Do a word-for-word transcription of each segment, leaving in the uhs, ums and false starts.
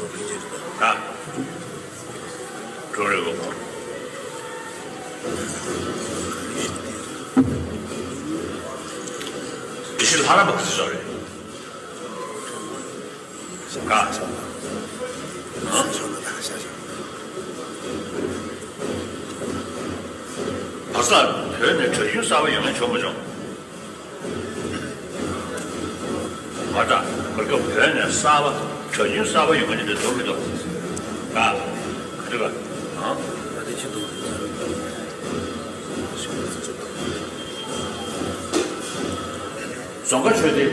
ད། གྲོ་རེ་གོ། དེ་ཤི་ལྷ་རམ་པ་གི་སྲིད་ཟོ་རེད། ག་བ་ས་བོད་ནས་གྲྭ་རྒྱུན་གསར་པ་ཡོང་ཡ་བྱུང་མ་བྱུང་། མ་གྲྭ་གར་སྐབས་བོད་ནས་གསར་པ་གྲྭ་རྒྱུན་གསར་པ་ཡོང་མཁན་དེ་འདུག་མི་འདུག་ག་ག་དུས་ག་ཨང་། རྫོང་དཀར་ཆོས་སྡེ་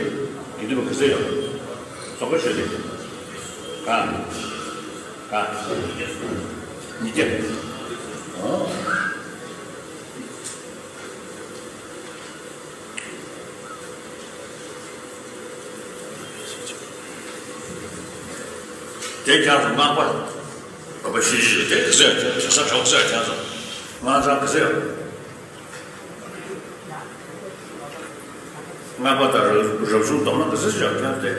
ཡིན་དུས་ག་ཚོད་ཡོང་། རྫོང་དཀར་ཆོས་སྡེ་ག་ག་ཉིས་བརྒྱ་ཨང་། དེ་ཀྱང་སྔགས་པ། ཨ་པ་ཤི་ཤི་དེ་ག་ཚོད་དེ་ས་གྲོགས་ཟེར་ཀྱང་སོ། སྔགས་འཆང་ག་ཚོད། སྔགས་པ་དང་རབ་བྱུང་སྡོམ་ན་ག་ཚོད་ཟེར་ཀྱང་དེ།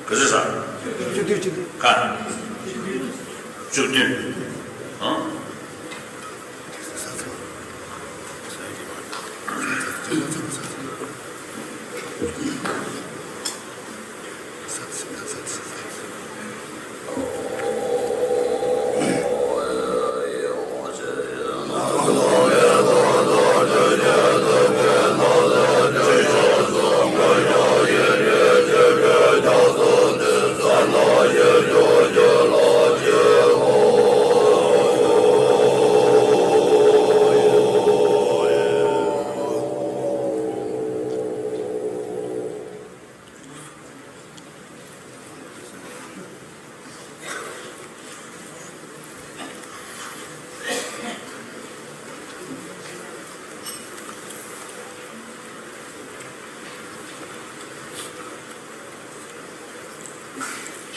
ག་ཚོད་ས། བཅུ་བདུན་བཅུ་བདུན། ག་བཅུ་བདུན། ཨང་།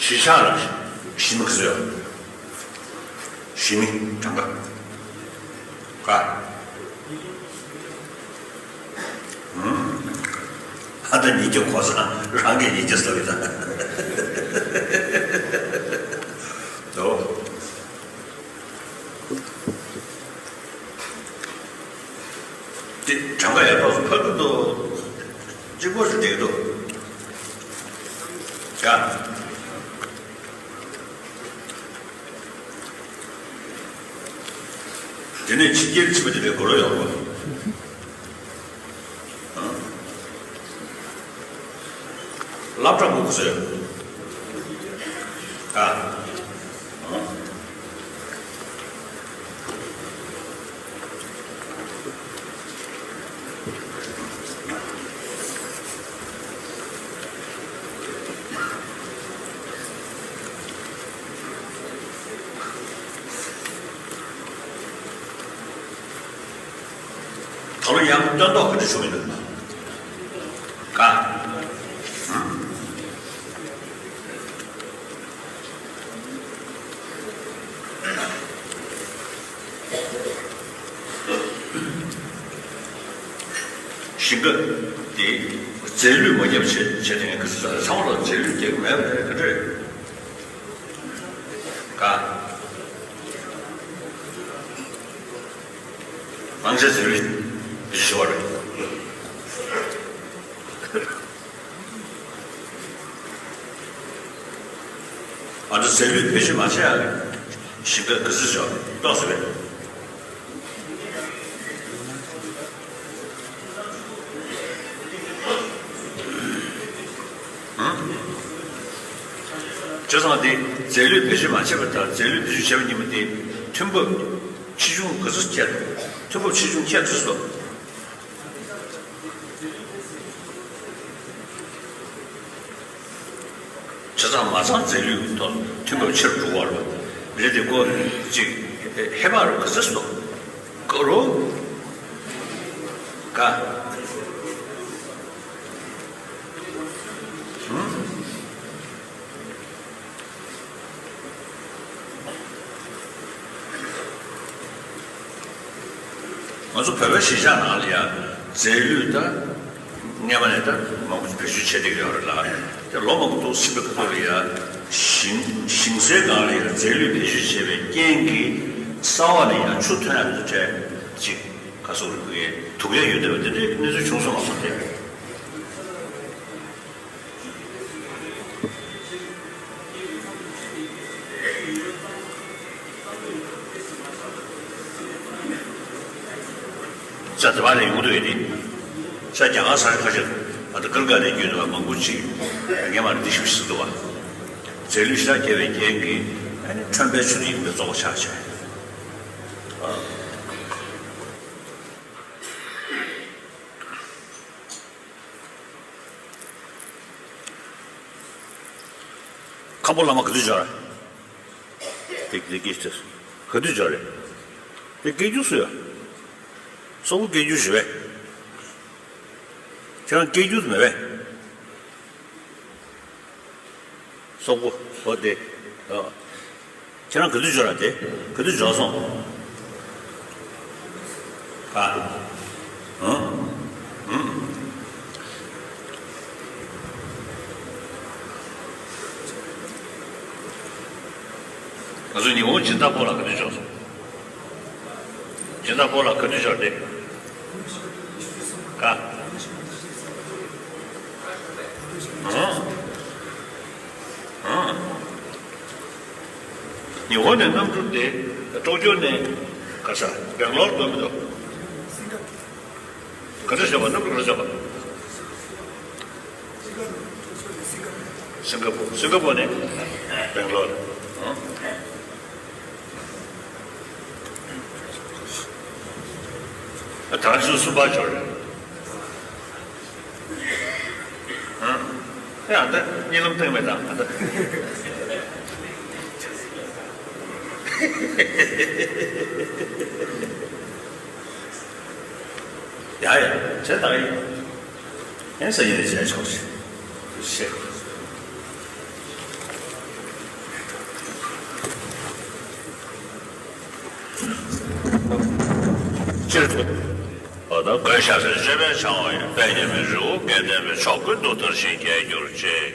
གཞིས་ཆགས་ལ་གཞིས་མི་ག་ཚོད་ཡོད། གཞིས་མི་གྲངས་ཀ་ག་ཨ་ད་ཉིས་བརྒྱ་གོ་ས་རང་གིས་ཉིས་བརྒྱ་ཟ་བའི་ད། དོ། དེ་གྲངས་ཀ་ཡར་ཕར་ཚུར་འཕར་གི་འདུག་གཅིག་པོ་ཞིག་འགྲིག་གི་འདུག་ཡ། དེ་ནས་ཕྱི་རྒྱལ་ཕྱི་པ་དེ་འདྲའི་སྒོ་རོ་ཡོང་གོ། སློབ་གྲྭ་སྒུག་ཟེར། ཨ། ད་ལོ་ཡང་སྟོན་ཐོག་ག་འདྲ་བྱུང་ཡོད་འདུག་ག་ཞིང་ཁ་དེ་རྫས་ལུད་མ་བརྒྱབ་བྱས་བྱས་དེ་ངས་ག་ཚོད་ཚང་མ་ལ་རྫས་ལུད་རྒྱག་གི་མེད་པ་རེད་ག་འདྲ་རེད། ག་ང་ཚོའི་རྫས་ལུད་བེད་སྤྱོད་བྱེད་པ་རེད། ང་ཚོ་རྫས་ལུད་བེད་སྤྱོད་མ་བྱས་ཡ་ཞིང་ཁ་ག་ཚོད་ཅིག་གཏོང་ཟེར་བས། བྱས་ཙང་དེ་རྫས་ལུད་བེད་སྤྱོད་མ་བྱས་པ་དང་རྫས་ལུད་བེད་སྤྱོད་བྱས་པ་གཉིས་པོ་དེ་ཐོན་འབབ་ཆེ་ཆུང་ག་ཚོད་ཁྱད། ཐོན་འབབ་ཆེ་ཆུང་ཁྱད་ག་ཚོད་སོང་། བྱས་ཙང་མ་ཚང་རྫས་ལུད་ཐོག་ཐོན་འབབ་ཆེ་རུ་འགྲོ་བ་རེད། རེད་དེ་ཀོ་ཅིག་ཧེ་མ་རུ་ག་ཚོད་སོང་། ཀོ་རོ་ཀ་ཧུམ། ང་ཚོ་བོད་པའི་གཞིས་ཆགས་ནང་ལ་ཡང་རྫས་ལུད་དང་སྔས་མ་ནས་ད་མང་ བེད་སྤྱོད་བྱེད་བསྡད་ཀྱི་ཡོད་རེད་ལ། དེ་ལོ་མང་པོ་འདུག་སྲིད་པའི་ཁ་ཐུག་ལ་ཡ་ཞིང་ཞིང་སའི་སྒང་ལ་ཡ་རྫས་ལུད་བེད་སྤྱོད་བྱས་པའི་རྐྱེན་གྱིས་ས་འོག་ནས་ཡ་ཆུ་ཐོན་ཡ་དང་འཕྲད་ཅིག་ག་སོགས་རིགས་ཀྱི་དུག་ཡ་ཡོད་བསྡད་པ་དེ་འདྲའི་གནས་ཚུལ་བྱུང་སོང་བ་སོགས་དེ། ས་དེ་བ་ལས་ཡོང་འདོད་ཡོད་དེ། ས་རྒྱ་གར་ས་རེ་ཁ་ཤས་ཨ་ད་ཀིར་ག་ནས་བརྒྱུད་འདུག་བ། མང་པོ་ཅིག་ངས་མ་རེད་འདི་ཞིག་ཟེར་འདུག་བ། རྫས་ལུད་ཞེ་དྲག་བརྒྱབ་པའི་རྐྱེན་གྱིས་ཨ་ནི་ཁྲོན་པའི་ཆུ་དེ་ཡིན་པའི་བཙོག་པ་ཆགས་བྱས། ཁམ་བུ་བླ་མ་ག་དུས་འབྱོར། དེ་དེ་སྐད་ཆ་ག་དུས་འབྱོར་རེད། དེ་སྐད་རྒྱུགས་སུ་ཡོད། སོག་པོ་སྐད་རྒྱུགས་ཞུ་བས། ཁྱེད་རང་སྐད་རྒྱུགས་མེད་པས། སོག་པོ་འོ་དེ། ཨ། ཁྱེད་རང་ག་དུས་འབྱོར་ར་དེ། ག་དུས་འབྱོར་སོང་། ཨ། ཨང་། ཨང་། ང་ཚོ་ཉི་ཧོང་སྦྱིན་བདག་པོ་ལགས་ག་དུས་འབྱོར་སོང་། སྦྱིན་བདག་པོ་ལགས་ག་དུས་འབྱོར་ཏེ། ཨ། ཨང་། ཨང་། ཉི་ཧོང་ནས་གནམ་གྲུ་དེ་ཀྲོ་ཀྱོ་ནས་ག་ས་སྦེང་ལོར་འགྲོ་མི་འདུག་ག་ཚོད་བྱས་པ། གནམ་གྲུ་ག་ཚོད་བྱས་པ། སིང་ག་པོ། སིང་ག་པོ་ནས་སྦེང་ལོར། ཨང་། ད་ཚོད་གསུམ་པ་འབྱོར་རེད། ཨ། ཨ་ད་གཉིད་ལམ་ཐེངས་མེད་དང་ཨ་ད། ཡ་ཡ་བྱས་ད་ཡིན། ཨེ་ས་ཡིན་ལས་བྱས་ཆོག་ཞེས་བཤད། སྤྱིར་དུ། ཨ་ད་དགོན་ཤག་སེར་སྤྱོད་པའི་འཆང་བ་ཡི། དཔལ་རྒྱལ་མའི་རི་བོ་དགེ་ལྡན་པའི། ཕྱོགས་ཀུན་ཏུ་དར་ཞིང་རྒྱས་གྱུར་ཅིག